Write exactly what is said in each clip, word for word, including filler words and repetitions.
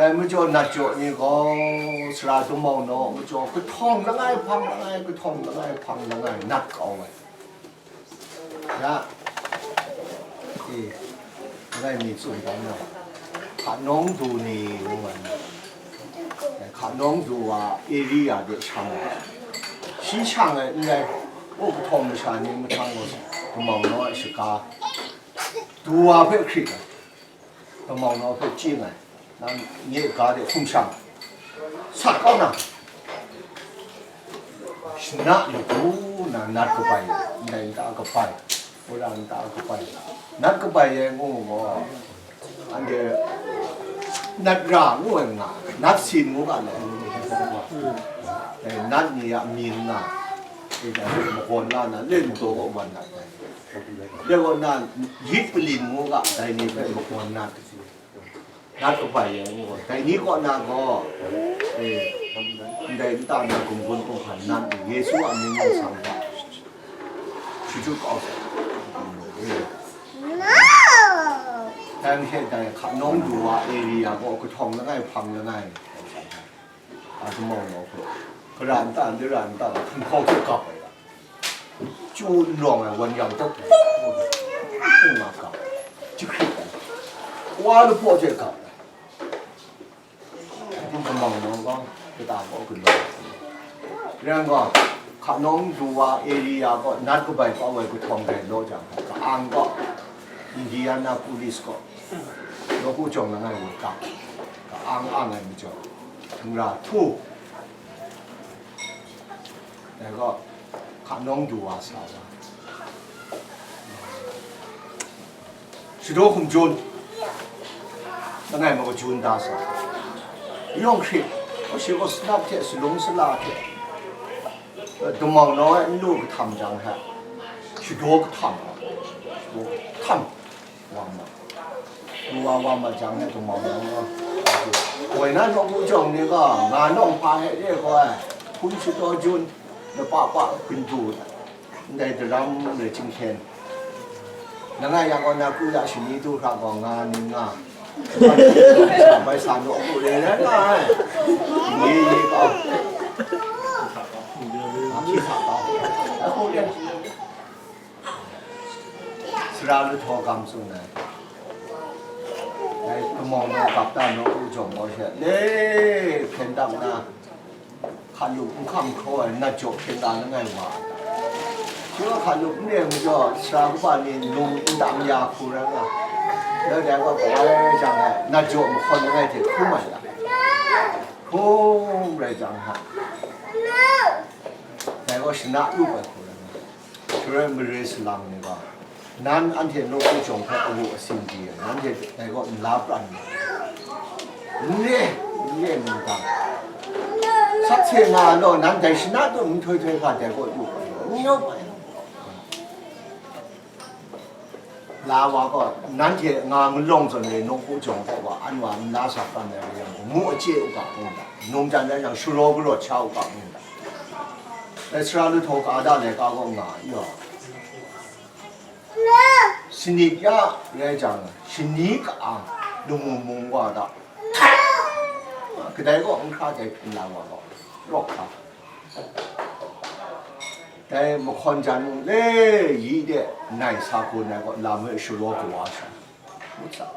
Ai majaw nat jaw ni gaw, sara damau naw majaw kahtawng langai hpang langai, kahtawng langai hpang langai nat kau ai. Ya, e, langai mi tsun dan na, hka nawng du ni ngu ai. Hka nawng du wa area de shang ai. Shi shang ai n rai, o, kahtawng masha ni mahtang gaw damau naw ai shaga, du wa hpe hkrit ai. Damau naw hpe chye ai, nang nye ga de hkum shang, sat kau na, shana lagu na nat kabai, ndai nta kabai, wora nta kabai, nat kabai e ngu gaw, anhte nat ra ngu ai nga, nat sin ngu ga le, dai nat ni a mying nga, dai hpe magawn la na, len daw kaw man nat ai. Dai gaw na, yit palin ngu ga, dai ni hpe magawn nat. Nat kabai e ngu, dai ni kaw na gaw, e, ndai nta na gumgun kumhpan nat ni Yesu a mying ningsang hta shachut kau sai. Dai hte dai hka nawng du wa area gaw kahtawng langai hpang langai. A damau naw hpe, gara nta, lira nta, hkinghkau hte gap ai ga, chyu n rawng ai wan yang hte, pung, pung nga gap, jahkrit ai, wa lapaw hte gap ai. Damau naw gaw, kata gaw galaw ai. Rai gaw, hka nawng du wa area gaw, nat kabai kau ai kahtawng rai law jang, ka-ang gaw, Indianapolis gaw, nawku jawng langai wa gap, ka-ang ang ai majaw, hkingra htu. Dai gaw, hka nawng du wa sa wa. Shadaw hkum jun, langai ma kajun da sa. Yawng hkrit, kashi kaw sanap hte, salung sala hte, damau naw ai n lu kahtam jang hta, shadaw kahtam, shadaw kahtam. Wa ma. Wa, wa ma jang e, damau naw gaw, woi na nawku jawng ni gaw, nga nawng hpa he re gaw ai, hpun shadaw jun, lapa pa hpun du, ndai daram rai chyinghkyen. Langai yang gaw, na kru ya shani du hkra gaw, nga ning nga. Bai sa nawku re na nga ai. Ye ye kau. Hki sa kau. Ai hku re. Sara lahtaw gam tsun ai. Dai damau naw gap da nawku jawng gaw she, le, hpyen dang na, hkalup n hkam hkraw ai nat jaw hpyen da langai wa ai. Shi gaw hkalup n re ai majaw, sara kaba ni num n tam ya hku rai nga, dai dai gaw, kawai jang ai nat jaw mahkawn langai hte hkrum ai ga, hkrum rai jang hta, dai gaw shana lup ai hku rai nga. Shaloi mare salang ni gaw, nan anhte nawku jawng hpe awu asin di ai, nanhte dai gaw nla pran nga ai. N re, n re, mungdan. Sakse nga law, nan dai shana tun nhtoi htoi hkra dai gaw yu ai, n yawp ai. La wa gaw, nanhte nga malawng zawn e nawku jawng hpe gaw, an wa nla sa pran ai rai yang gaw, mu a chye u ga, ngu ga, num jan rai yang, sharaw garawt sha u ga, ngu ga. Dai sara lahtaw ka da laika gaw nga ai, yaw. Sanit ya rai jang, shani ka-ang, lamu mung wa da, kadai gaw n hkra dai hpyen la wa gaw, rawk hkra. Dai mahkawn jan mung le yi de nai sa gun ai gaw, lam e sharaw kawa sha, ngut sa.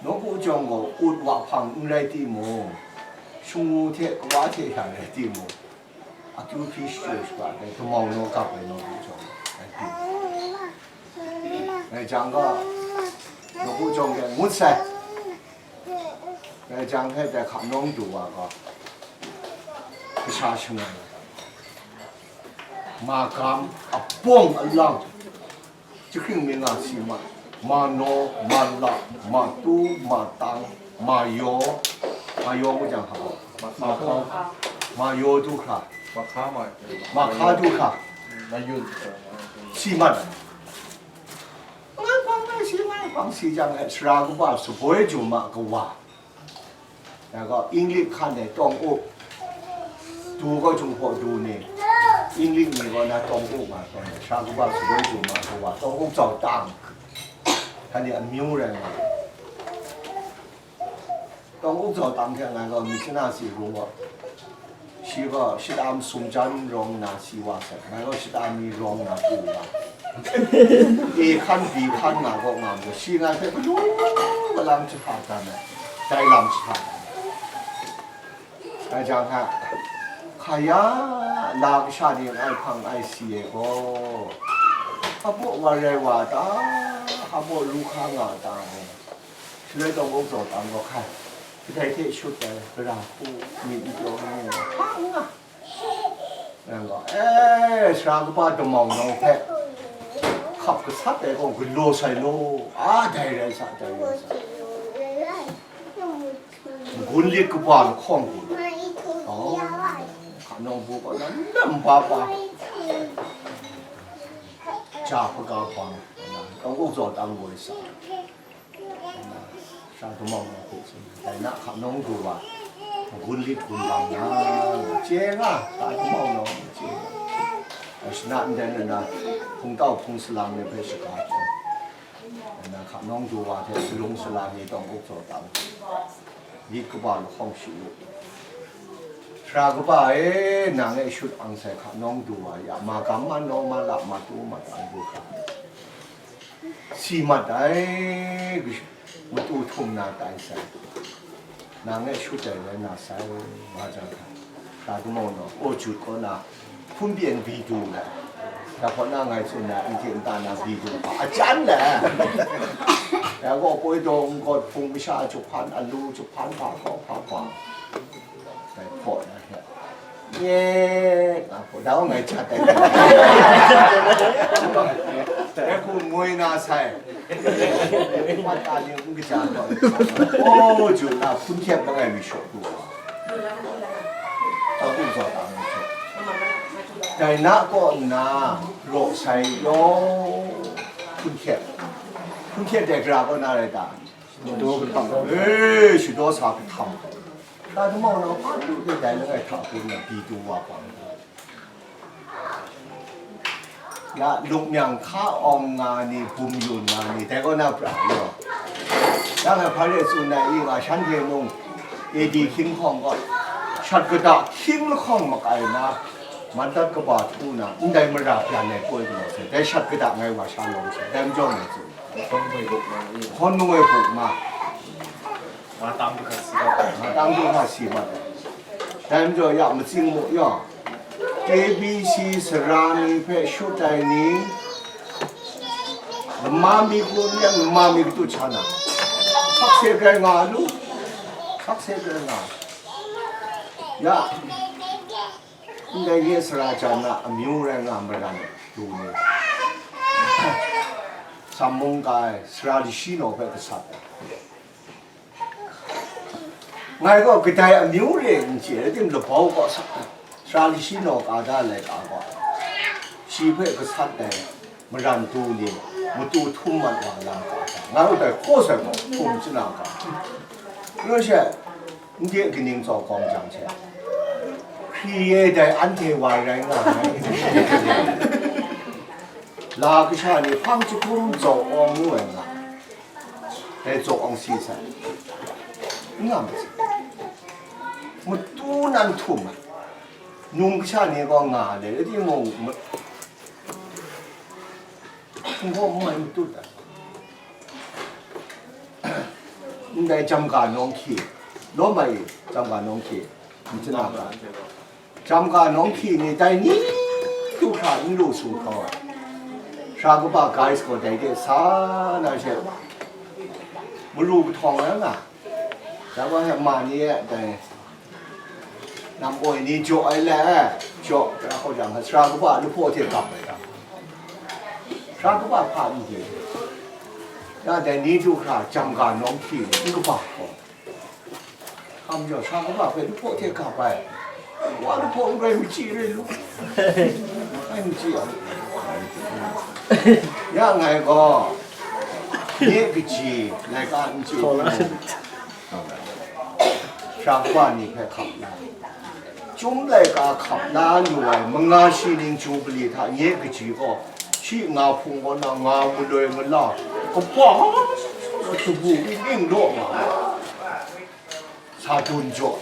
Nawku jawng gaw ut wa hpang n rai timung, shangu hte kawa hte hkra rai timung, akyu hpyi shachye shaga dai damau naw gap ai nawku jawng ai hpyi. Dai jang gaw, nawku jawng de ngut sai. Dai jang hpe dai hka nawng du wa gaw, kasha shangai, magam, abawng alang, jahkring mi nga si mat, manaw, mala, matu, matang, mayaw, mayaw ngu jang hpa gaw, ma-, mahkau, mayaw du hkra, mahka ma-, mahka du hkra, mayun, si mat ai. Ngai hpang ngai si, ngai hpang si jang e, sara kaba Saboi Jum a kawa, ya gaw, Inglik hkan e tawng up, du gaw, Jinghpaw du ni, Inglik ni gaw na tawng up nga tawn ai, sara kaba Saboi Jum a kawa, tawng up zau tang, hkani amyu rai nga ai. Tawng uk zaw tang hte ngai gaw myit shana si ru gaw, shi gaw shata masum jan rawng nna si wa sai, ngai gaw shata mi rawng nna pru wa. E hkan, bi hkan nga gaw nga mu, shi ngai hpe galu galang jahta dan ai, dai lam jahta dan ai. Dai jang hta, hka ya la kasha ni n ai hpang n ai si e gaw, hpa baw wa rai wa ta, hpa baw ru hka nga ta, shaloi tawng uk zaw tang gaw hkai, kadai hte shut ai, gara hku, myit n pyaw ai ni, hpa n nga. Nang gaw, e, sara kaba damau nau hpe hkap gasat ai gaw galaw sai law, a, dai rai sa, dai rai sa. Gun lit kaba lahkawng gaw, oh, hka nawng bu gaw na, na nba pa, ja hpaga bang, na, tawng uk zaw tang gaw sa. Sha damau na hpe tsun, dai na hka nawng du wa, gun lit gun bang na, chye nga, sha damau na hpe chye nga. Shana ndai na, hpung tau hpung salang ni hpe shaga hkyen, dai na hka nawng du wa hte salung sala ni tawng uk zaw tang, myit kaba lahkawng shi lu. Sara kaba e, nang e shut ang sai hka nawng du wa ya, ma gam ma naw ma la ma tu ma ta ngu hkra. Si mat ai, matu htum na tai sai, nang e shut ai rai na sai, nga jang hta, ta damau naw, o jut kaw na, hpun pyen bi du na, da hpaw na ngai tsun na, n hte n ta na bi du hpa, a jan le, ya gaw poi dawng gawt hpung masha jahpan, alu jahpan hpa kaw hpa hpa, dai hpaw na hte. Nye, nga hpaw da ngai jat ai. Dai hku ngoi na sai. Mat ta ni n kaja taw. O, ju na hpun hkyep langai mi shaw du wa. Tau kum zaw ta ngai hte. Dai na kaw nna, raw sai yaw, hpun hkyep. Hpun hkyep dai gara kaw na rai ta? E, shadaw sa hkam. Ta damau na hpa lu de dai langai hta hpun na bi du wa hpang. Ya, luk myang hka awng nga ni, bum yun nga ni, dai kaw na pra yaw. Ya, ngai hpa re tsun na i, nga shanhte mung, A D hkying hkawng gaw, shat kata hkying lahkawng makai na, mandat kaba htu na, ndai mara byan ai poi galaw sai, dai shat kata ngai wa sha lawm sai, dai majaw ngai tsun. Hkawn mung e buk ma. Nga tang du hkra si mat ai. Nga tang du hkra si mat ai. Dai majaw ya matsing mu yaw, K B C sara ni hpe shut ai ni, lama mi hku n yang, lama mi katut sha na, sakse grai nga lu, sakse grai nga. Ya, ndai nye sara jan na amyu rai nga maran du ni, Sam mung kai, sara lashi naw hpe gasat ai. Ngai gaw kadai amyu re n chye, rai tim, labau kaw sa, sara lashi naw ka da laika gaw, shi hpe gasat ai maran du ni, matu htum mat wa na ka, ngai gaw dai hkaw sai gaw, hkum chana ga. Ngu she, n de kaning tsawk kawng jang hte, hkri e dai anhte wa rai nga ai. La kasha ni hpang jahkum tsawk awng ngu ai nga, dai tsawk awng si sai, n nga myit sai. Matu nan htum ai, num kasha ni gaw nga ai, rai timung, ma-, n gaw n mai matut ai. Ndai Jamga nawng hkyi, lawm ai, Jamga nawng hkyi, n chana ga. Jamga nawng hkyi ni dai ni du hkra n lu su hkau ai. Sara kaba guys gaw dai de sa na she, maru kahtawng ai nga. Dai wa hpe ma ni e dai, nam goi ni jaw ai le, jaw, tara hkau jang, sara kaba lahpaw hte gap ai ga. Sara kaba hpa n de. Ya dai ni du hkra Jamga nawng hkyi ni n kaba hkau. Hkam jaw, sara kaba hpe lahpaw hte gap ai. Wa lahpaw n rai, machyi rai lu. Ai machyi ai. Ya ngai gaw, nye kaji laika n chye, sara kaba ni hpe hkap la, Chyum laika hkap la lu ai manga shi ning Jubili hta nye kaji gaw, shi nga hpung kaw na nga maloi nga la, kaba, kabu ning law nga ai. Sa dun jaw,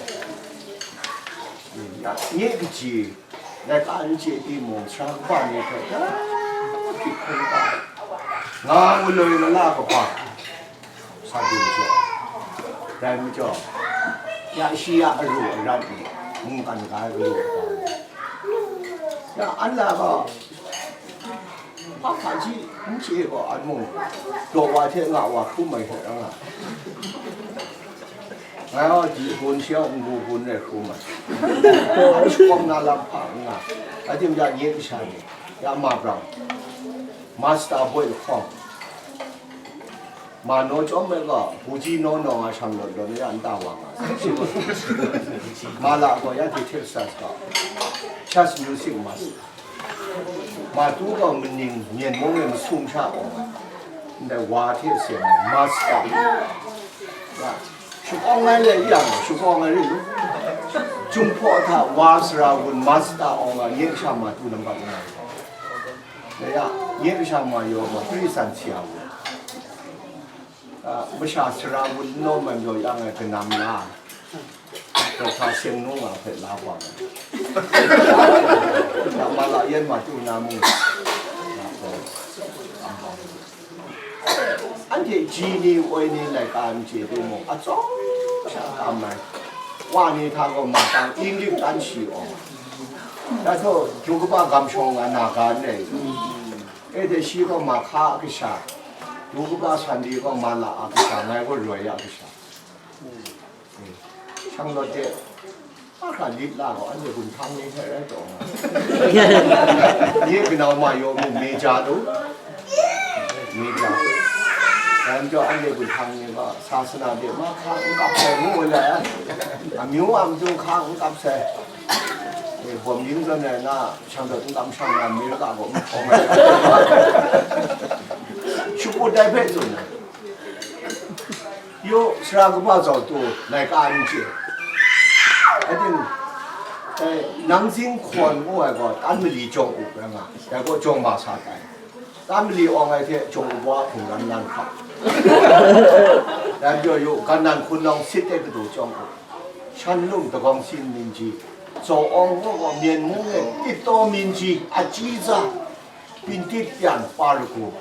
nye kaji, laika n chye timung, sara kaba ni hpe, ya, hpit hkun ta ai. Nga maloi mala kaba, sa dun jaw. Dai majaw, ya shi ya aru arat ni, mungkan ga ai galu kaba ni. Ya, an la ga, hpa hpa ji n chye gaw, an mung, daw wa hte nga wa hkrum ai hte rang nga. Ngai gaw di gun shi a n-gu gun rai hkrum ai. An shawng na lam hpa n nga. Rai timung, ya nye kasha ni, ya ma brang, master boi lahkawng, ma naw chyawm ai gaw, buji naw naw nga shang lawt lawt na ya nta wa nga sai. Ma la gaw, ya hte Texas gaw, church music master. Ma tu gaw maning myen mung e masum sha awng ai, ndai wa hte seng ai, master. Ya, shakawng ai le yang, shakawng ai ring. Jinghpaw hta wa sara wun master awng ai, nye kasha ma tu nambat nga ai. Dai ya, nye kasha ma yaw gaw, Hpri san sia wun. A, masha sara wun n lawm ai majaw yang ai kanam la, Dokta Seng Nu nga hpe la wa ai. Ya, ma la yan ma tu na mu. Anhte ji ni woi ni laika n chye timung, atsawm sha tam ai. Wa ni hta gaw ma tang, English tan shi awng. Ya taw, du kaba gam shawng nga na ga n rai. E de shi gaw ma hka a kasha, du kaba Sunday gaw ma la a kasha, ngai gaw roi a kasha. Shang lawt de, mahkra lit la gaw, anhte gun hpang ni hte rai taw nga. Nye kanau ma yaw mu, meja lu, meja. Dai majaw, anhte gun hpang ni gaw, sasana de mahkra n kap sai ngu le, amyu a matu hka n kap sai. E, bawm yin zawn ai na, shang lawt n kamsham na, America gaw n hpawng ai. Shakut ai hpe tsun ai. Yaw, sara kaba zau tu, laika n chye. Ating, eh, nang zinghkawn ngu ai gaw, tan mali jawng up rai nga, dai gaw jawng ma sa tai. Tan mali awng ai hte jawng up wa hpung ran lan hkra. Dai majaw yaw, gan nan hkun nawng sit de kadu jawng up. Shan lung dagawng sin minji, zau awng gaw gaw myen mung e tit taw minji, a chyi za, pintit pyan pa lagu,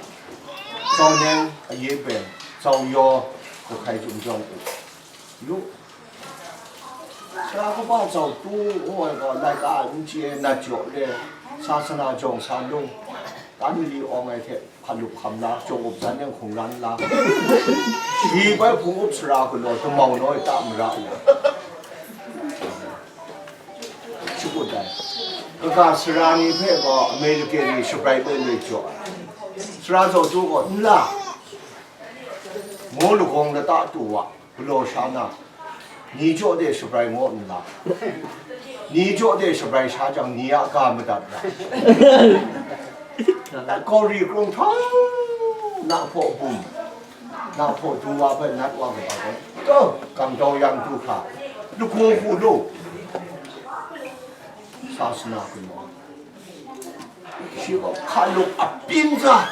zau neng aye ben, zau yaw, kahkai chyum jawng u. Yu, sara kaba zau tu ngu ai gaw, laika n chye, nat jaw le, sasana jawng sa lung, tan mali awng ai hte hkalup hkam la, jawng up zan yang hkungran la, shi bai hpung up sara galaw damau naw e ta mara ya. Shakut ai. Kaga sara ni hpe gaw American ni shabrai bai bai jaw ai. Sara zaw tu gaw nla, ngu lagawng lata tu wa, galaw sha na, ni jaw de shabrai ngaw nla, ni jaw de shabrai sha jang, ni a ga madat ra. Kauri krung htawng, na hpaw bum, na hpaw du wa hpe nat wa kaba gaw, taw, gam dau yang du hkra, lagaw hku lu, sa suna hku maw? Shi gaw hkalup apyin za,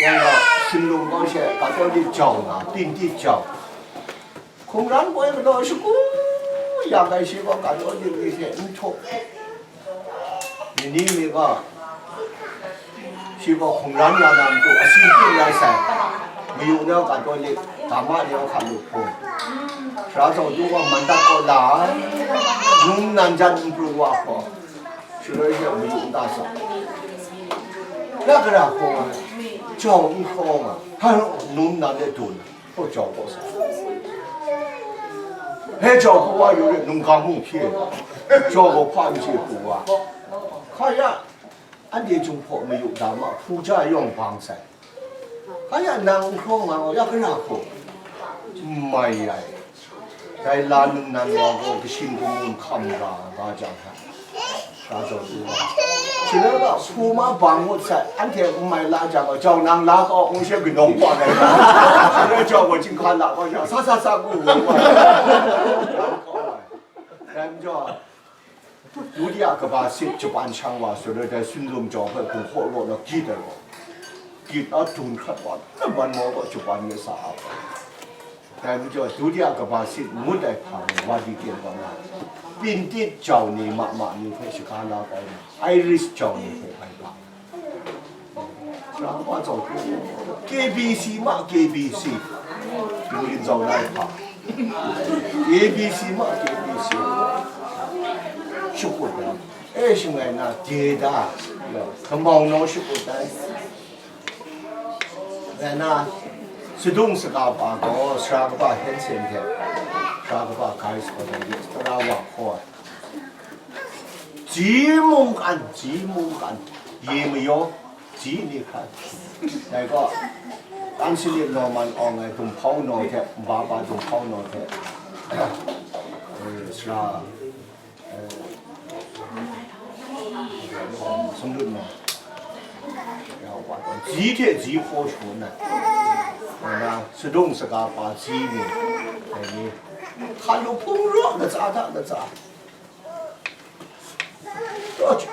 yang gaw, shinglung gaw she, Katolik jau nga, pintit jau. Hkungran gaw galaw shagu ya ai shi gaw, Katolik ni hte n htaw, ni ni mi gaw, shi gaw hkungran ya na matu, asi pyi rai sai, mayu nau Katolik, dama ni hkalup hpung, sara zaw tu gaw man dat kaw la, num nan jan n pru wa hkaw, shaloi she mayu n ta sa, ya gara hkaw ai, jau n hkaw nga, hpa num nan e dun. Hpaw jau hpaw sa. He jau hpaw wa yu re, nunggang mung hpyi ai, jau hpaw hpa n chye hpaw wa. Hka ya, anhte Jinghpaw mayu dama hpu ja yawng bang sai. Hka ya, nang n hkrawng nga gaw, ya gara hku? N mai ai. Dai la nungnan wa gaw kashin kamu n hkam ra nga jang hta, Sara zaw tu wa. Shaloi gaw, hku ma bang ngut sai, anhte n mai la jang gaw, jau nang la kau, ngu she ganawng wa ai. Shaloi jau gaw, chyinghka la kau sha, sa sa sa ngu ngu wa. Dai majaw, Yudia kaba sit Japan shang wa, shaloi dai sunlum jau hpe gun hkaw raw na gyit ai gaw, gyit a dun hkrat wa, na man mau gaw Japan ni sa a. Dai majaw, dutiya kaba sit ngut ai hpang e, Vatican kaw na, Pintit jau ni ma ma ni hpe shaga la kau na, Irish jau ni hpe bai ba. Sara wa zau, K B C ma, K B C. Yung yin zau na ai hpang. K B C ma, K B C. Shakut ai. E, shangai na, data. Kamau nau shakut ai. Rai na, sadung saga pa gaw, sara kaba Hansen hte, sara kaba Gaius gaw, dai de, tara wa hkaw ai. Ji mungkan, ji mungkan, ye mayaw, ji ni hkrai. Dai gaw, Anthony Norman awng ai, Dumhpau Naw hte, nba pa Dumhpau Naw hte, eh, sara, eh, Sumlut Naw, ya, wa, ji hte ji hkaw shangun ai. Nna, sadung saga pa ji ni, dai ni, hkalu hpung raw latsa hta latsa.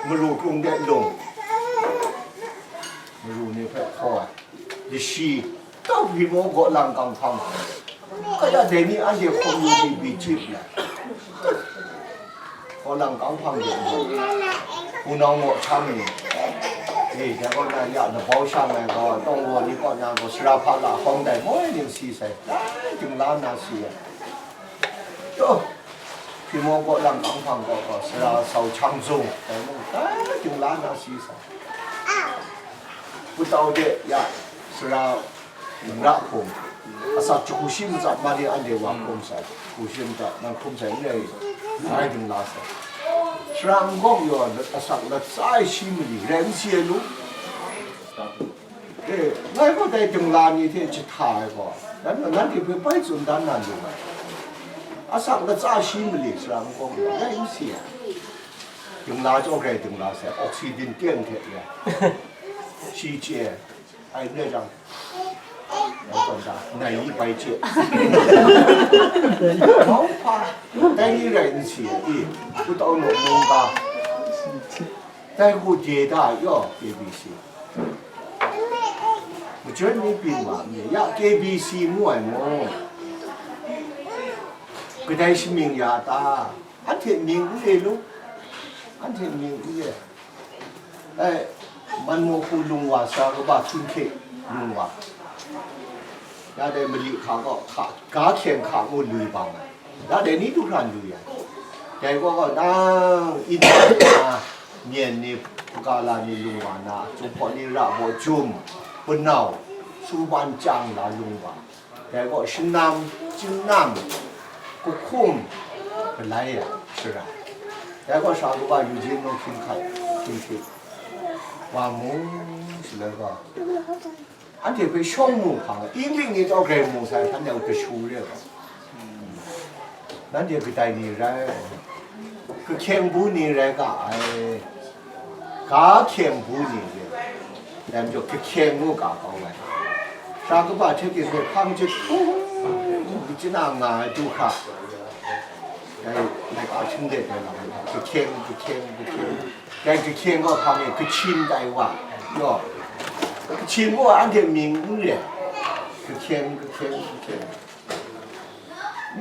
Maru hkrung de lung, maru ni hpe hkaw ai, lashi, tau hpyi maw, gaw lang kang hpang, kaya dai ni anhte hkawm yu di bi chyip ai. Gaw lang kang hpang de lung, hpunau maw htam ni, e, dai kaw na ya, labau shang ai gaw, tawng gaw ni kaw na gaw, sara hpa la hkawm dai moi ning si sai, dai ting la na si ai. Yo, hpyi maw, gaw lang kang hpang gaw, gaw, sara sau chang zung, dai mung, dai ting la na si sai. Putau de ya, sara, nra hkum, asak jahku shi matsat ma de anhte wa hkum sai, jahku shi matsat nang hkum sai n rai, dai ting la sai. Sara n gawk yaw, asak latsa ai shi mali, rai n si ai lu. E, ngai gaw dai dingla ni hte jahta ai gaw, nan, nanhte hpe bai tsun dan na lu ai. Asak latsa shi mali sara n gawk yaw, rai n si ai. Dingla chyawm rai dingla sai, oxygen teng hte ya. Shi chye ai, n rai jang, nai tawn da, nai yi bai chye. Mau hpa, dai ni rai n si ai, i, kutau naw mung ga, dai hku de da yaw, K B C. Majun ni byin wa n re, ya K B C ngu ai maw? Kadai shamying ya ta? Anhte mying n re lu, anhte mying n re. Ai, Manmawhku lung wa, sara kaba Hkun Hkye lung wa, ya dai mali hka kaw hka, ga hkyeng hka ngu lui bang ai, ya dai ni du hkra n lui ai. Dai gaw gaw nang India na myen ni, Pagala ni lung wa na, Jinghpaw ni ra baw jum, Panau, Suban chyang la lung wa, dai gaw Shanam, Chyingnam, Kahkum, Galai ya, Shara. Dai gaw sara kaba Eugene Nung Hkyin Hkai, Hkyin Hkrit, wa mu, shaloi gaw, anhte hpe shawng mu hpang, English ni taw grai mu sai, hpan dai kashu re gaw. Nanhte kadai ni rai? Kahkyeng bu ni rai ga ai. Ga hkyeng bu ni re. Dai majaw kahkyeng ngu ga kau ai. Sara kaba hte ting hpe hpang chyit hkrum, chyit na nga ai du hkra, dai laika hting de dai lam ai, kahkyeng, kahkyeng, kahkyeng. Dai kahkyeng gaw hpang e, kachin tai wa, yaw, kachin gaw anhte mying n re. Kahkyeng, kahkyeng, kahkyeng.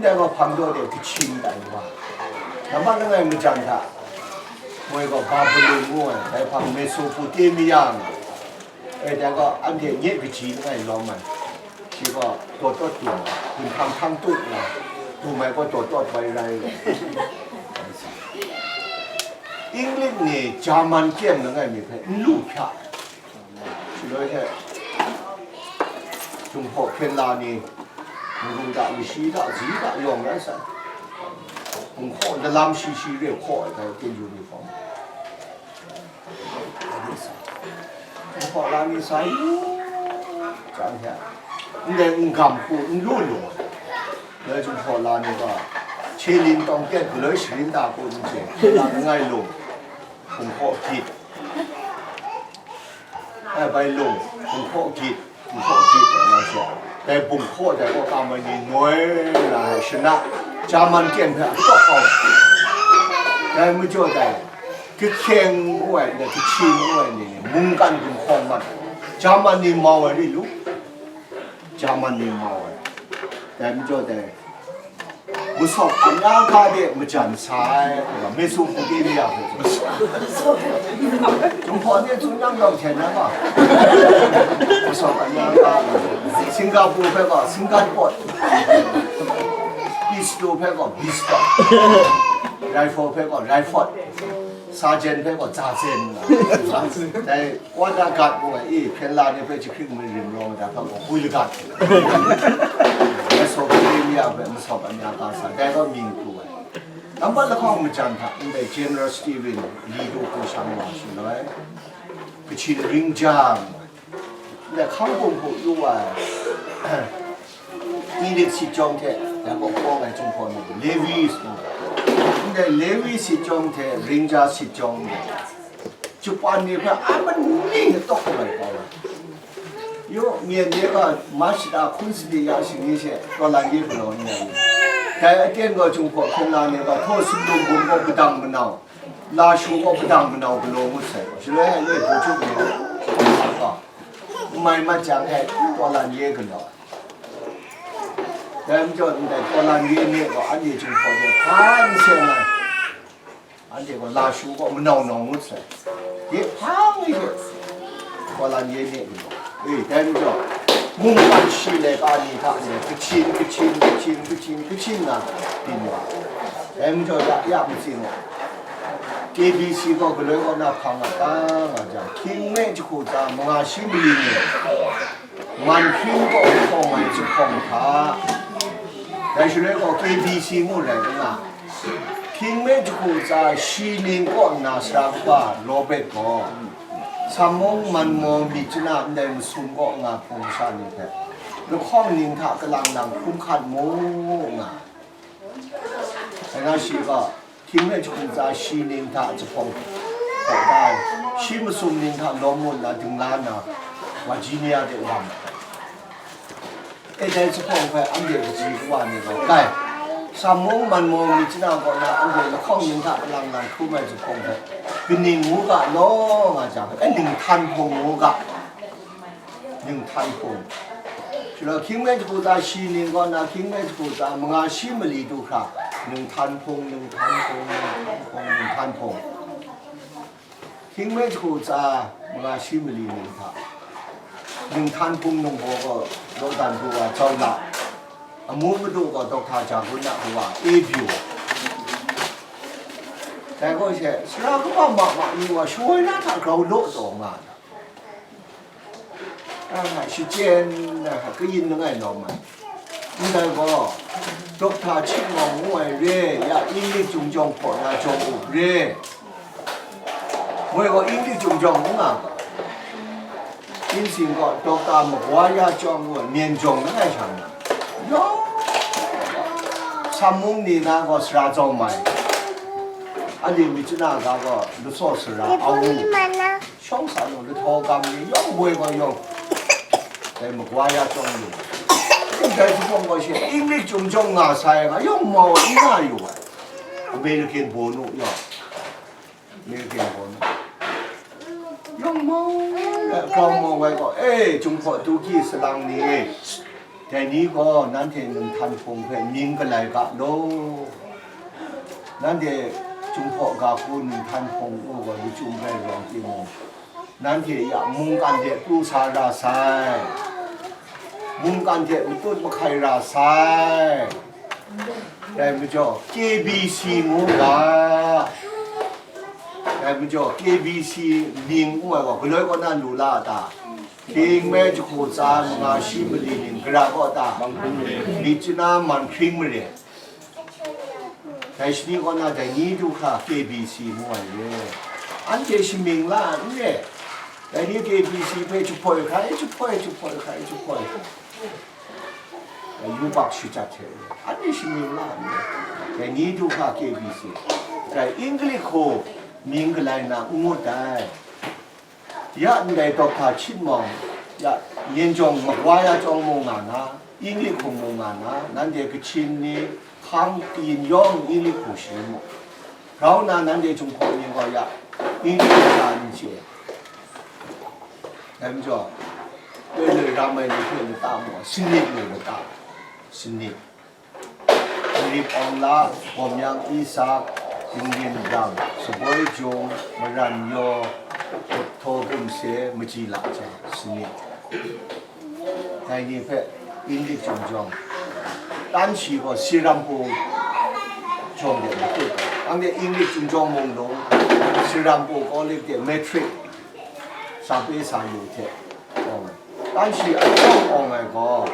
Ndai gaw hpang daw de kachin tai wa, nambat langai majan hta, moi gaw Babilon ngu ai, dai hpang Mesopotamia nga ai, dai gaw anhte nye kaji langai lawm ai, shi gaw daw tawt dum ai, gun hpang htang tut nga, dum ai gaw daw tawt bai rai ai. English ni German kyem langai mi hpe n lu hpya ai. Shaloi hte, Jinghpaw hpyen la ni, mung da, mashi da, zi da yawng rai sai. Hpung hkaw, ndalam shi shi re hkaw ai, dai hpyen yu ni hpawng. Jinghpaw la ni sai, jang hte, ndai n gam hku n lu lu ai. Dai Jinghpaw la ni gaw, Chelin tawng tet galoi sharin da hku n chye, la langai lung, hpung hkaw gyit. Ai bai lung, hpung hkaw gyit, hpung hkaw gyit ai lam she, dai bung hkaw dai kaw kam ai ni noi na ai shana, German kyem hpe a tawk kau ai. Dai majaw dai, kahkyeng ngu ai, dai kachin ngu ai ni, mungkan gumhkawng mat ai, German ni mau ai ri lu, German ni mau ai. Dai majaw dai, masawp amya ga de majan sa ai, Mesopotamia hpe chyum hpaw ni tsun yang gam hten na ma. Masawp amya ga, Singapore hpe gaw Singapore, Isto hpe gaw Bispa, Raifo hpe gaw Raifot, Sajen hpe gaw Zazen. Dai Kaw da gat gaw e, hpyen la ni hpe jahkring mi rim rawng da hpa gaw, gwi lagat. Mesopotamia hpe masawp amya ga sa, dai gaw myin kru ai. Nambat lahkawng majan hta, ndai General Stephen, li du hku shang wa shaloi, Kachin ring jang, ndai hkang hpung hku yu wa ai, Elik sit jawng hte, dai gaw hkawng ai Jinghpaw ni, Levi, ndai Levi sit jawng hte, ring ja sit jawng ni, Japan ni hpe a mani tawk kau ai kau ai. Yu, myen de ga ma shada hkun sadi ya shing ni she, taw lan ye galaw n rai. Dai aten gaw Jinghpaw hkyen la ni ga, htaw sumlum bum gaw padang manau, lashu gaw padang manau galaw ngut sai. Shaloi ai loi hpaw chup ni, mai mat jang e, taw lan ye galaw. Dai majaw ndai taw lan ye ni gaw, anhte Jinghpaw de hpa n seng ai. Anhte gaw lashu gaw manau nau ngut sai. Ye hpang ni hte, kaw lan ye ne ni gaw, e, dai majaw, mungkan shi laika ni hta e, kachin, kachin, kachin, kachin, kachin nga byin wa. Dai majaw, ya, ya matsing wa. K B C gaw galoi kaw na hpang nga ta nga jang, hkying me jahku tsa manga shi mali ni, man hpring kaw hpawng ai jahpawng hta, dai shaloi gaw K B C ngu rai nga, hkying me jahku tsa shi ning kaw nna sara kaba Robert gaw, Sammung man maw myit chana ndai masum kaw nga hpung masha ni hpe, lahkawng ning hta kalang lang hkrum hkat mu, nga. Dai na shi gaw, hkying me jahku tsa shi ning hta jahpawng hkawk da ai, shi masum ning hta lawm mu nna dingla nna, Virginia de wa ma ai. E, dai jahpawng hpe anhte kaji kawa ni gaw, kai, Sammung man maw myit chana kaw na anhte lahkawng ning hta kalang lang hkrum ai jahpawng hpe kaning ngu ga law, nga jang, e, ninghtan hpung ngu ga. Ninghtan hpung. Shaloi hkying me jahku tsa shi ning kaw nna, hkying me jahku tsa manga shi mali du hkra, ninghtan hpung, ninghtan hpung, ninghtan hpung, ninghtan hpung. Hkying me jahku tsa manga shi mali ning hta, ninghtan hpung ningbaw gaw, dawdan hku wa Jau La, amu madu gaw Dokta Jagun a kawa Ebyu. Dai gaw she, sara kaba ma ma ni wa shawoi na hta grau law taw nga ai. Shachyen na hta kayin langai lawm ai. Ndai gaw, Dokta Chit Ngawng ngu ai re, ya Inglik Chyum Jawng hpaw na jawng up re. Moi gaw Inglik Chyum Jawng ngu nga ga, Insin gaw Dokta Magwa Ya Chyawng ngu ai, Myen Jawng langai sha na. Yawng, Sammung ni na gaw sara zau mai. Anhte myit chana ga gaw, lasaw sara, awu. Shawng sa nu, lahtaw gam ni yawng, woi gaw yawng, dai Magwa Ya Chyawng lu. Dai jahpawng gaw she, Inglik Chyum Jawng nga sai nga, yawng mau n nga yu ai. American born u yawng, American born u. Yawng mau, grau mau ai gaw, e, Jinghpaw Tuki salang ni, dai ni gaw nanhte ninghtan hpung hpe mying galai ga law. Nanhte Jinghpaw ga hku ninghtan hpung u gaw, lachyum rai rawng timung, nanhte ya mungkan hte pru sa ra sai, mungkan hte matut mahkai ra sai. Dai majaw, K B C ngu ga. Dai majaw, K B C mying ngu ai gaw, galoi kaw na lu la a ta? Hkying me jahku tsa manga shi mali ning gara kaw ta? Myit chana man hkring mare. Dai shani kaw na dai ni du hkra K B C ngu ai re. Anhte shamying la n re. Dai ni K B C hpe jahpoi hkrai, jahpoi, jahpoi hkrai, jahpoi. Dai yubak shajat hte re. Anhte shamying la n re. Dai ni du hkra K B C. Dai Inglik hku mying galai na n ngut dai. Ya ndai Dokta Chit Ngawng, ya Myen Jawng Magwa Ya Chyawng mu nga na, Inglik hku mu nga na, nanhte Kachin ni hkang kayin yawng Inglik hku sharin mu. Grau nna nanhte Jinghpaw ni gaw ya Inglik hku n chye. Dai majaw, loi loi ram ai ni hpe lata mu ai, sanit loi lata. Sanit, Nrip Awng La, Bawm Yang Isak, Tingrin Brang, Saboi Jung, Maran Yaw, Htaw Gumse, Maji La Jang, Sanit. Dai ni hpe English chyawm jawng, tan shi gaw Sirampore jawng de matut, anhte English chyawm jawng mung lung, Sirampore College de matric sa pe sa yu hte awng ai. Tan shi a chyawm awng ai gaw,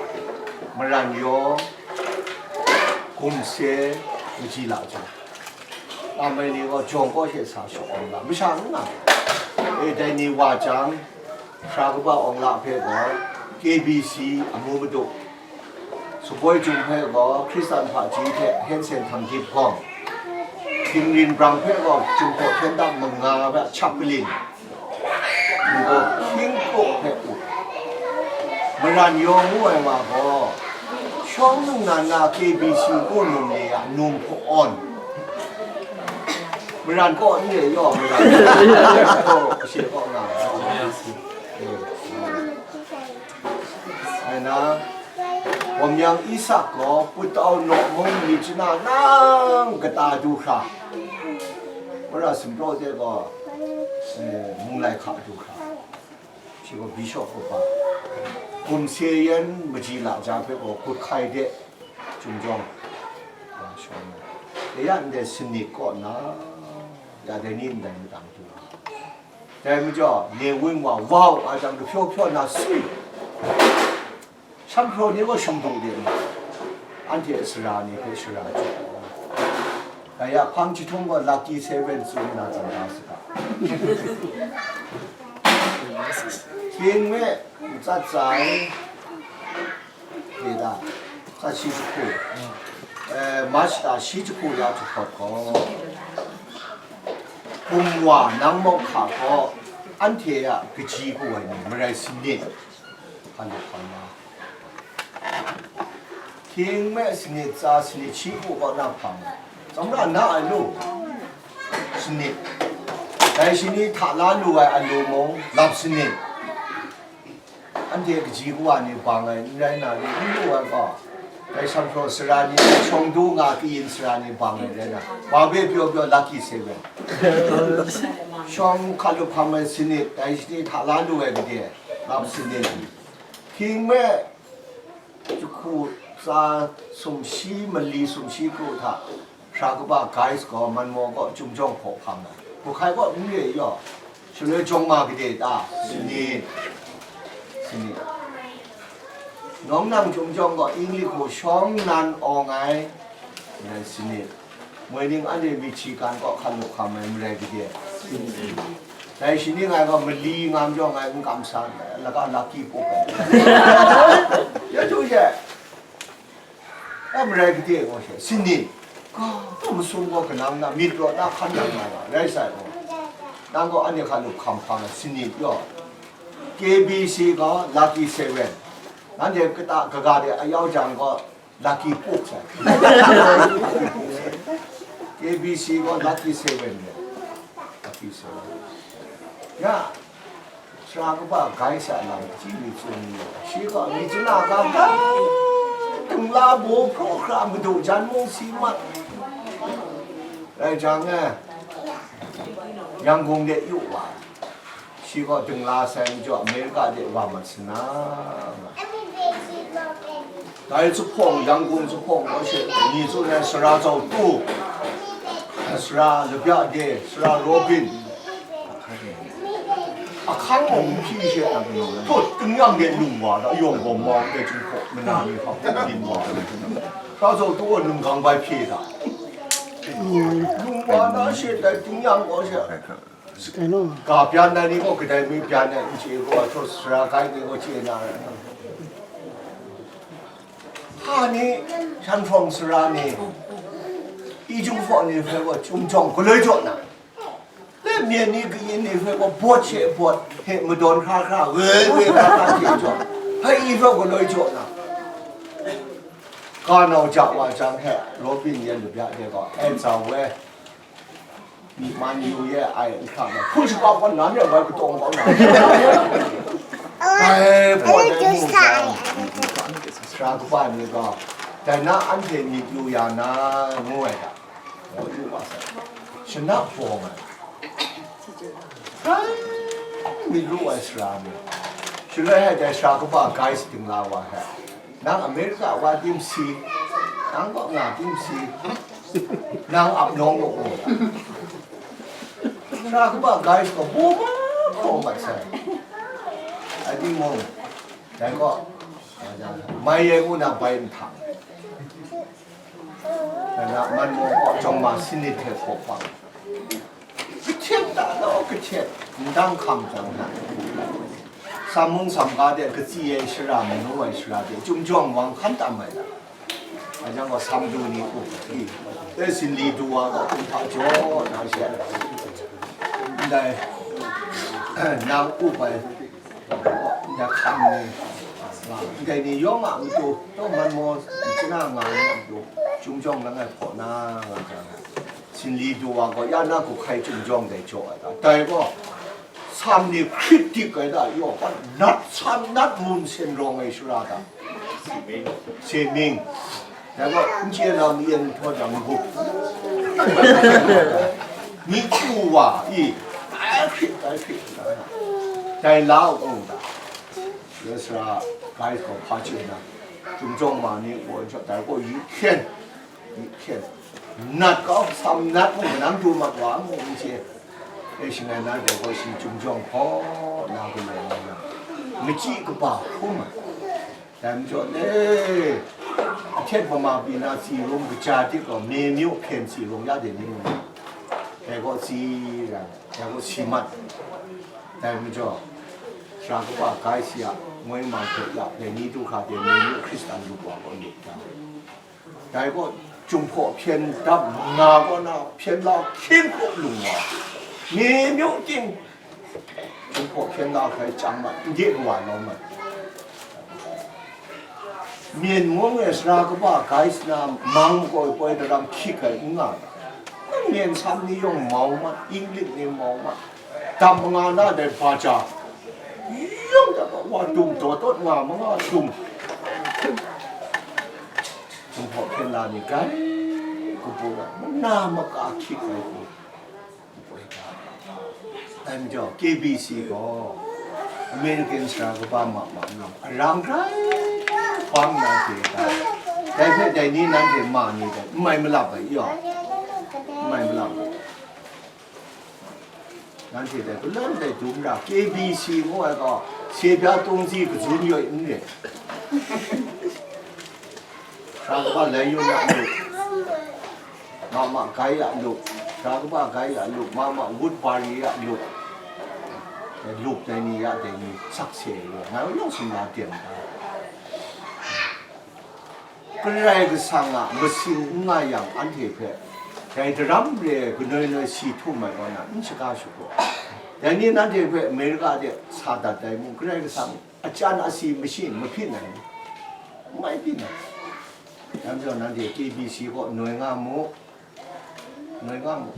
Maran Yaw, Gumse, Maji La Jang. Tam ai ni gaw jawng kaw she sa shawng awng la, masha n nga. E, dai ni wa jang, Sara kaba awng la hpe gaw K B C amu madu, Saboi Jung hpe gaw Hkristan hpaji hte Hensen Htam Dip Gawng, Tingrin Brang hpe gaw Jinghpaw hpyen dam manga hpe chaplin, gaw hkying kraw hpe ut. Maran Yaw ngu ai wa gaw, shawng ningnan na K B C ngu num ni a num hpaw awn. Maran kaw n re yaw, Maran kaw, she kaw nga. Ai na, Bawm Yang Isak gaw Putau Naw mung mi chana nang kata du hkra, Mara Simpraw de gaw, eh, Munglai hka du hkra, shi gaw Bishop kaba, Gumse yan Maji La Jang hpe gaw Good Friday de, Chyum jawng, wa shawng ai. Dai ya ndai Sanit kaw na, ya dai ni ndai madang du ai. Dai majaw, Ne Win Wa, wau, a jang kahpyaw hpyaw na sui. Shanghkraw ni gaw shang du de ma, anhte sara ni hpe sara jaw. Dai ya hpang jahtum gaw Lucky Seven tsun na tsan da saga. Hpyen me, matsat tsai, Leda, tsa shi jahku, eh, March ta shi jahku ya jahkawt gaw, hkum wa nang mawk hka gaw, anhte a kaji kaw ai ni marai sanit, hkan hkan na. Hkying me sanit tsa sanit shi hku kaw na hpang, tsawmra na ai lu, sanit. Dai shi ni hta la lu ai alu mung, lap sanit. Anhte kaji kawa ni bang ai n rai na, n lu ai gaw, dai Shanghkraw sara ni, shawng du nga kayin sara ni bang ai rai na, wa hpe pyaw pyaw Lucky Seven. Shawng hkalup hkam ai sanit, dai shi ni hta la lu ai gade, lap sanit. Hkying me jahku tsa sumshi mali sumshi kru hta, Sara kaba Guys gaw Manmaw kaw Chyum jawng hpaw hpang ai. Hku hkai kaw n re yaw, shaloi jawng ma gade ta, sanit, sanit. Nawng nang Chyum jawng gaw Ingli hku shawng nan awng ai, sanit. Moi ning anhte Michigan kaw hkan lu hkam ai marai gade, sanit. Dai shi ni ngai gaw mali ngam jaw ngai n kam sa, laka laki pup ai. Ya tu she, a marai gade gaw she, sanit. Ga, masum gaw kanang na, myit rawt na hkan nang na, rai sai gaw. Nang gaw anhte hkan lu hkam hkam ai, sanit yaw. K B C gaw Lucky Seven. Nanhte kata kaga de a yau jang gaw, Lucky pup sai. K B C gaw Lucky Seven le. Lucky Seven. Ya, sara kaba Guys a lam kaji mi tsun ni, shi gaw mi chana ga ga, tungla baw hpraw hkra madu jan mung si mat. Rai jang e, Yangon de yu wa. Shi gaw dingla sai majaw America de wa mat sana nga. Dai zuphpawng, Yangon zuphpawng gaw she, ni tsun ai Sara Zau Tu, Sara Labya De, Sara Robin, ahkang mung hpyi she, tut tingnyang de lung wa da, yawng gaw mau de Jinghpaw mana ni hpa byin wa da, Sara Zau Tu gaw nunggang bai hpye da, lung wa na she, dai tingnyang gaw she, Ga byan ai ni gaw kadai mi byan ai n chye gaw, htaw sara gai ni gaw chye na rai. Hpa ni, Shanghprawng sara ni, i Jinghpaw ni hpe gaw Chyum jawng galoi jaw na, le myen ni kayin ni hpe gaw bawt she bawt, hte madawn hkra hkra, we we hkra hkra hte jaw, hpai i hpe galoi jaw na, ga nau ja wa jang hte, Robin yan labya de gaw, ai za we, Myi man yu ye ai nhkra na, hpung shaka gaw nan e wai katawng kau na. Dai pawt ai mu jang, sara kaba ni gaw, Dai na anhte myit yu ya na, ngu ai hta, ngu yu wa sai. Shanap bawng ai. Hkrai myit ru ai sara ni. Shaloi hai dai sara kaba guys dingla wa hta, nang America wa tim si, nang kaw nga tim si, nang ap nawng law u. Sara kaba guys gaw bu ma hkawng mat sai. Ai timung, dai gaw, mai e ngu na bai nhtang. Dai na, man mawng kaw jawng ma sinit hte hpaw pang. Kahtet ta law kahtet, ndang hkam jang na. Sam mung sam ga de katsi ai shara, manu ai shara de, chyum jawng wang hkan tam ai la. Ajang gaw sam du ni u, i, e sinli du wa gaw kumhpa jaw na she. Ndai, nang up ai, ndai hkam ni, ndai ni yawng a matu, taw man maw, nchana nga ni a matu, chyum jawng langai hpaw na nga jang, sinli du wa gaw ya na guhkai chyum jawng dai jaw ai ta. Dai gaw, sam ni hkrit dik ai ta, yaw, nat sam nat mun sen rawng ai shara ta. Seming. Dai gaw, n chye na ma-yen htaw jang, n-gup. Myi chyu wa, i, ai hkrit, ai hkrit, dai la u ta. Dai sara, gai gaw hpa chye na, chyum jawng ma ni gaw, dai gaw, yu hkyen, yu hkyen. Nat kau, sam nat mung, kanang du mat wa, mung n chye. E shangai na dai gaw, shi chyum jawng hkaw na galaw nga yang, machyi kaba hkrum ai. Dai majaw, e, ahtet mama pyi na tsi rung kaja hte gaw, me myu hpyen tsi rung ya de ni ngu, dai gaw tsi rai, dai gaw si mat. Dai majaw, sara kaba gai si a, ngoi ma hte ya, dai ni du hkra de me myu Hkristan lup wa gaw lup ta. Dai gaw, Jinghpaw hpyen dam nga gaw na, hpyen la hkyen hkrup lung wa, mi myu ting, Jinghpaw hpyen la hkrai chyang mat, n de kawa lawm mat. Myen mung e sara kaba gai sna, mang makoi poi daram hkyik ai n nga, myen sam ni yawng mau mat, Inglik ni mau mat, dam manga na dai baja, yawng da wa dum daw tawt nga manga dum. Jinghpaw hpyen la ni gai, kabu ai, mana maka hkyik ai hku. Dai majaw, K B C gaw, American sara kaba ma ma nang, arang rai, bang na hte ga, dai hpe dai ni nanhte ma ni dai, n mai malap ai, yaw, n mai malap ai. Nanhte dai, palem dai dum ra, K B C ngu ai gaw, se bya tungzi kazun yoi n re. Sara kaba lai yun ya lup, ma ma gai ya lup, sara kaba gai ya lup, ma ma Woodbury ya lup, lup dai ni ya dai ni sakse lu, ngai yawng sumla dem ai. Karai Kasang a masin n nga yang, anhte hpe dai daram re ai kanoi noi si htum ai kaw na, n shaga shapraw. Dai ni nanhte hpe Amerika de sa dat ai mung, Karai Kasang a chyan a si mashi mahpyin ai ni, n mai byin ai. Dai majaw, nanhte K B C kaw noi nga mu, noi nga mu.